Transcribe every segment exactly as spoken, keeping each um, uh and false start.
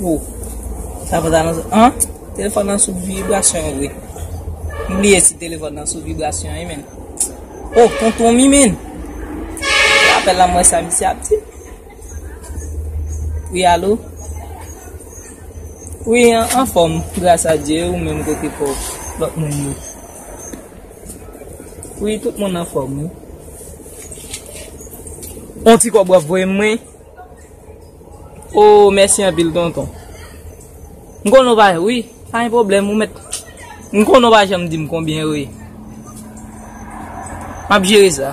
Oh, sa pa ta nan, an? Telefòn nan sou vibrasyon, wi. M bliye si telefòn nan sou vibrasyon, wi, men. Oh, tonton mi, men. Apèl la, m wè sa misye ap di. Wi, alo? Wi, an, anfòm, gras a Dye, ou menm kote kò lòt moun yo. Wi, tout moun anfòm, wi. On ti kòb w ap voye mwen. Oh, mèsi anpil, tonton. M konnen w pa, wi, pa gen pwoblèm, ou mèt. M konnen w pa janm di m konbyen yo ye. M ap jere sa.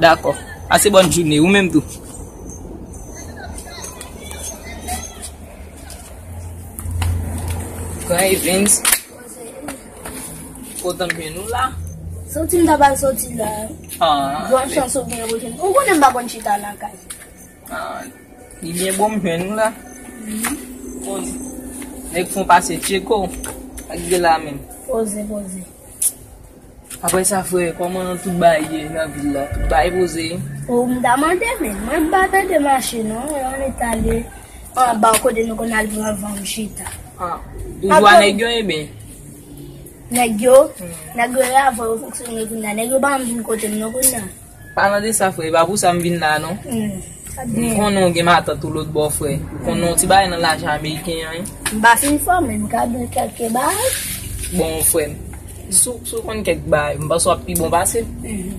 Dakò. Pase bòn jounen, ou menm tou. Gran Evens. Kontan m jwenn ou la. Soti m ta pral soti la. Ah, bòn chans ou byen rejwenn. Ou konnen m pa konn chita lakay. Ah, li byen bon m jwenn ou la. Bon, nèg fon pase tcheko. Ak de la menm. Poze, poze. Apre sa, frè, kòman tout bagay ye nan vil la? Tout bagay poze? O, m ta mande, men mwen pa tande mache, non. Yon etale anba kote nou konn al pran van m chita. Ah, toujou a nèg yo, ebyen? Nèg yo? Hmm. Nèg yo, e avan yo fonksyone kounye a. Nèg yo pa vin kote m, non, kounye a. Palan de sa, frè, e pa pou sa m vin la, non. Hmm, sa byen. M konnen w gen matant ou lòt bò, frè. M konnen yon ti bagay nan lajan ameriken an, wi. M pa fin fò, men m ka di w kèk bagay. Bon, frè m, si w, si w konn kèk bagay, m panse w ap pi bon pase m. Hmm.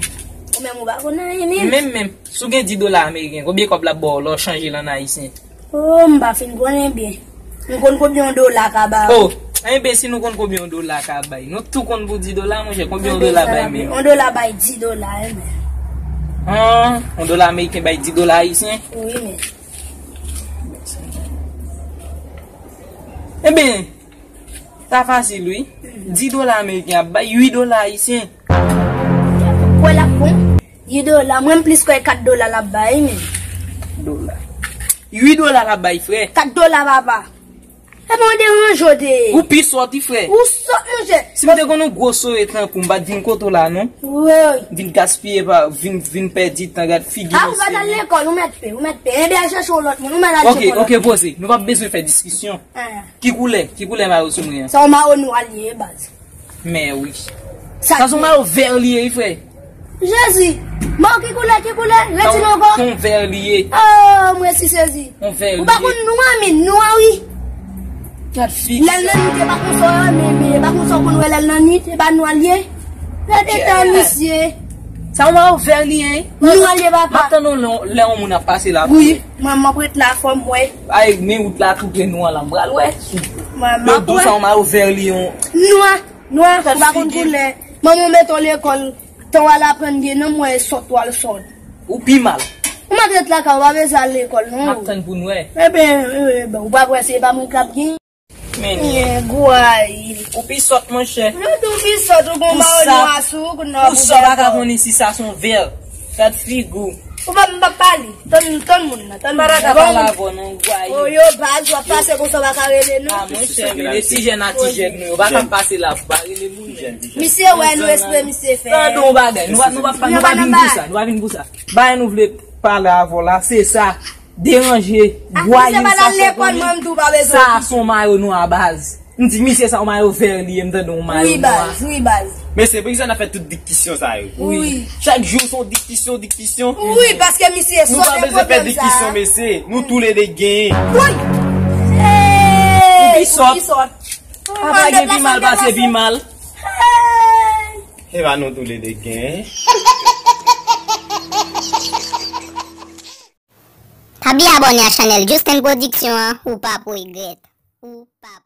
Ou menm, ou pa konn anyen, menm. Menm, menm. Si w gen dis dola ameriken, konbyen kòb l ap ba w lè w chanje l ann ayisyen? Oh, m pa fin konnen byen. Nou konn konbyen yon dola ka ba ou? Oh, enben, si nou konn konbyen yon dola ka bay, nou tou konn pou dis dola, monchè, konbyen yon dola bay menm? Yon dola bay dis dola, enben. Ah, yon dola ameriken bay dis dola ayisyen? Wi, men. Enben, sa fasil, wi. Dis dola ameriken ap bay uit dola ayisyen. Kwè l ap bon? Uit dola, mwen m plis kwè kat dola l ap bay, men. Dola. Uit dola l ap bay, frè. Kat dola, papa. Epi w deranje w te ye. Ou pi sòt, wi, frè. Ou sòt, monchè. Si m te konn yon gwo sore tankou w, m pa t vin kote w la, non. Wi. Vin gaspiye, pa, vin, vin pèdi tan, gad figi misye. Ah, ou pa t al lekòl, ou mèt pe, ou mèt pe. Enben, al chèche yon lòt moun, ou mèt al lekòl. Ok, ok, poze. Nou p ap bezwen fè diskisyon. Ah. Ki koulè? Ki koulè mayo sou mwen an? Se yon mayo nwa li ye, baz. Men wi. Sa se yon mayo vè li ye, wi, frè. Jezi! Mayo ki koulè, ki koulè? Redi non ankò. Se yon vè li ye. Oh, mwen si sezi. Yon vè li ye. Ou pa konn nwa, men nwa, wi. Gad figi. Lè l nan nwit, e pa konsa w renmen, men e pa konsa w konn wè lè l nan nwit, e pa nwa l ye. Gad eta misye. Sa yon mayo vè li ye, wi. Nwa l ye, papa. M ap tann ou lè, lè yon moun ap pase la. Wi, mwen, m ap ret la, fò m wè. Ay, men wout la tou pre nwa la, m pral wè. Mwen, m ap wè. Yo di w sa yon mayo vè li ye. Nwa. Nwa, ou pa konn koulè. Manman w mete w lekòl, tan w al aprann byen, non, mwen sòt w al sòt. Ou pi mal. Ou mèt ret lakay, ou pa bezwen al lekòl, non. M ap tann pou n wè. Eben, eben, ou pa wè se pa mwen k ap gen. Men. Gway. Ou pi sòt, monchè. Yo di w pi sòt, ou gon mayo nwa sou ou, kounye a ou pi sòt. Ou pa ka konn isi sa se yon vè. Gad figi w. Ou pa, m pa pale. Tann, tann moun nan, tann moun nan. Baraka pa la vò non, gway. Oh, yo, baz, w ap pase konsa, w pa ka rele non. Ah, monchè, men de ti jèn a ti jèn nou, yo pa ka pase la, pa rele moun. Misye wè nou espre misye fè. Tande yon bagay, nou pa, nou pa, nou pa vin pou sa, nou pa vin pou sa. Bagay nou vle pale avè w la, se sa. Deranje, gwayi, sa se yon mayo nwa baz. M di misye sa yon mayo vè li ye, m tande yon mayo nwa. Wi, baz, wi, baz. Mesye, poukisa n ap fè tout diskisyon sa yo? Wi. Chak jou se yon diskisyon, diskisyon. Wi, paske misye sòt e pwoblèm sa. Nou pa bezwen fè diskisyon, mesye. Nou toulede genyen. Wi. Ou pi sòt. Ou pi sòt. Apa gen pi mal pase pi mal. Hey. E pa nou toulede genyen. Pa bliye abòne a chanèl Justin Production an, ou p ap regrèt. Ou p ap